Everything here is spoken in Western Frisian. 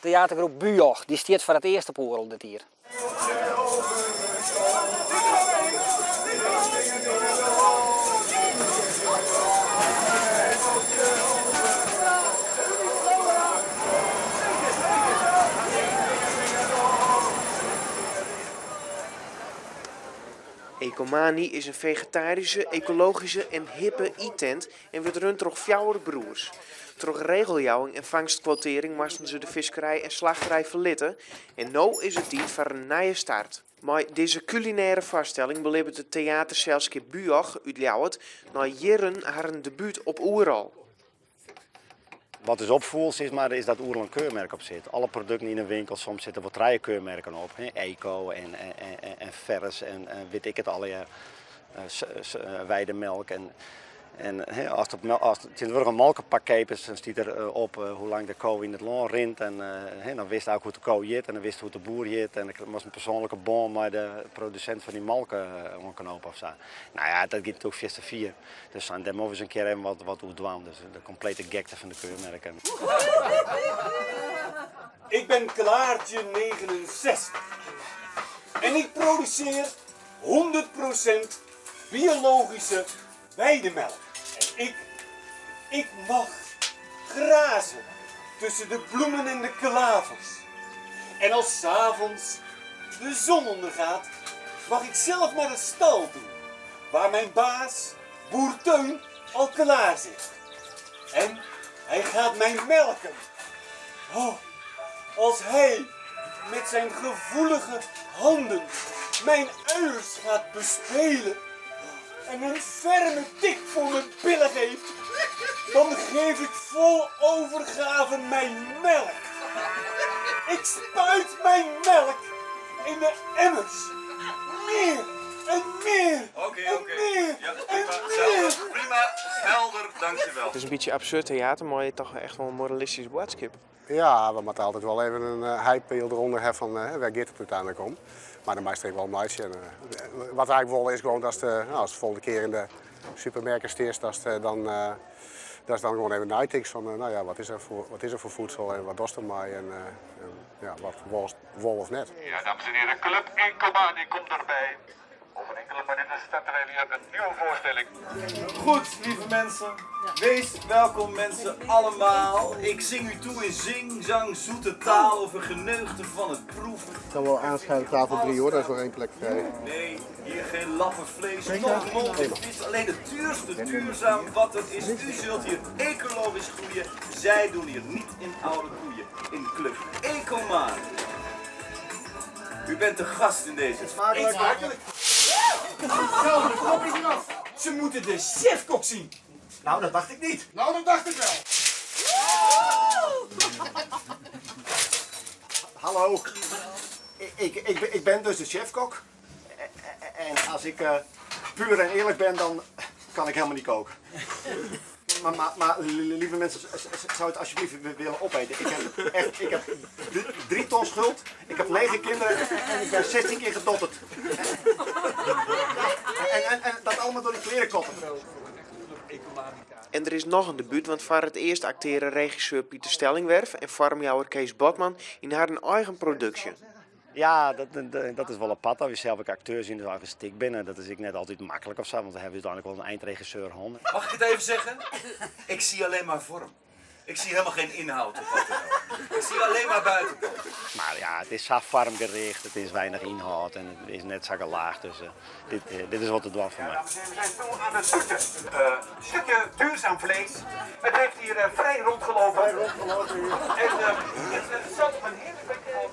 Teatergroep Bujoch, dy stiet foar it earst op Oerol dit jier. Ecomani is in fegetaryske, ekologyske en hippe yttent en wurdt rund troch fjouwer broers. Troch regeljouwing en fangstkwotearring moasten se de fiskerij en slachterij ferlitte en no is it tiid foar in nije start. Mei dizze kulinêre foarstelling belibbet it teaterselskip Bujoch út Ljouwert nei jierren harren debút op Oerol. Wat ús opfoel sis mar, is dat oeral in keurmerk op sit. Alle produkten yn 'e winkel, soms sitte wol trije keurmerken op. Eko en, en, en vers en wit ik it allegear. Weidemelk en, en as op, as tsjintwurdich in molkepak keapest, dan stiet der op hoe lang de ko yn it lân rint. En dan witst ek hoe't de ko hjit en dan witst hoe't de boer hjit. En dan moatst in persoanlike bân mei de produsint fan dy molke oanknope of sa. Nou ja, dat giet natuerlik fierste fier. Dus dêr moatte we ris in kear even wat, wat oer dwaan. Dus de komplete gekte fan de keurmerken. Ik ben Klaartje 69 en ik produseer 100% biologische weidemelk. En ik, ik mag grazen tussen de bloemen en de klavers. En als 's avonds de zon ondergaat, mag ik zelf naar de stal toe, waar mijn baas, boer Teun, al klaar zit. En hij gaat mij melken. Oh, als hij met zijn gevoelige handen mijn uiers gaat bespelen en een ferme tik voor mijn billen geeft, dan geef ik vol overgave mijn melk. Ik spuit mijn melk in de emmers. Meer en meer Oké, en oké. meer Ja, en prima. meer. Helder, prima, helder, dankjewel. It is in bytsje absurd teater, mar toch echt wol in moralistysk boadskip. Ja, we moatte altyd wol even in heipeal derûnder ha fan wêr giet it úteinlik om. Mar dan meist ek wol meitsje. Wat we eigentlik wolle is gewoan datst, no, ast de folgjende kear yn de supermerken stiest, datst dan, datst dan gewoan even neitinkst fan, no ja, wat is der foar, wat is der foar voedsel en wat dochst dermei en, ja, wat wolst wol of net. Ja, dames en heren, Club Ecomani komt erbij. Over enkele minuten starten wij weer een nieuwe voorstelling. Goed, lieve mensen. Wees welkom, mensen allemaal. Ik zing u toe in zing, zang, zoete taal over geneugten van het proeven. Ik kan wel aanschuiven tafel 3 hoor, daar is nog één plek vrij. Nee, hier geen lappen vlees, nog molde vis, alleen het duurste duurzaam wat er is. U zult hier ecologisch groeien. Zij doen hier niet in oude koeien. In de Club Ecomani. U bent de gast in deze. Eet smakelijk. Zo, de kop is eraf. Ze moeten de chefkok zien. Nou, dat dacht ik niet. Nou, dat dacht ik wel. Hallo. Ik, ik, ik ben dus de chefkok. En als ik puur en eerlijk ben, dan kan ik helemaal niet koken. Maar, maar, maar lieve mensen, zou het alsjeblieft willen opeten? Ik heb echt, ik heb 3 ton schuld, ik heb 9 kinderen en ik ben 16 keer gedotterd. En, en, en dat allemaal door die klerenkoppen. En der is noch in debút, want foar it earst aktearje regisseur Pieter Stellingwerf en foarmjouwer Kees Botman yn harren eigen produksje. Ja, dat is wol apart dat wy sels ek akteurs yn ús eigen stik binne. Dat is ek net altyd maklik of sa, want we hawwe úteinlik wol in eindregisseur hân. Mag ik het even zeggen? Ik zie alleen maar vorm. Ik zie helemaal geen inhoud of wat dan ook. Ik zie alleen maar buitenkant. Maar ja, it is sa foarmgericht, it is weinich ynhâld en it is net sa gelaagd. Dus dit, dit is wol te dwaan foar my. Ja, dames en heren, we zijn toe aan het toetje. Stukje duurzaam vlees. Het heeft hier vrij rondgelopen. Vrij rondgelopen hier. En het zat op een heerlijk plekje.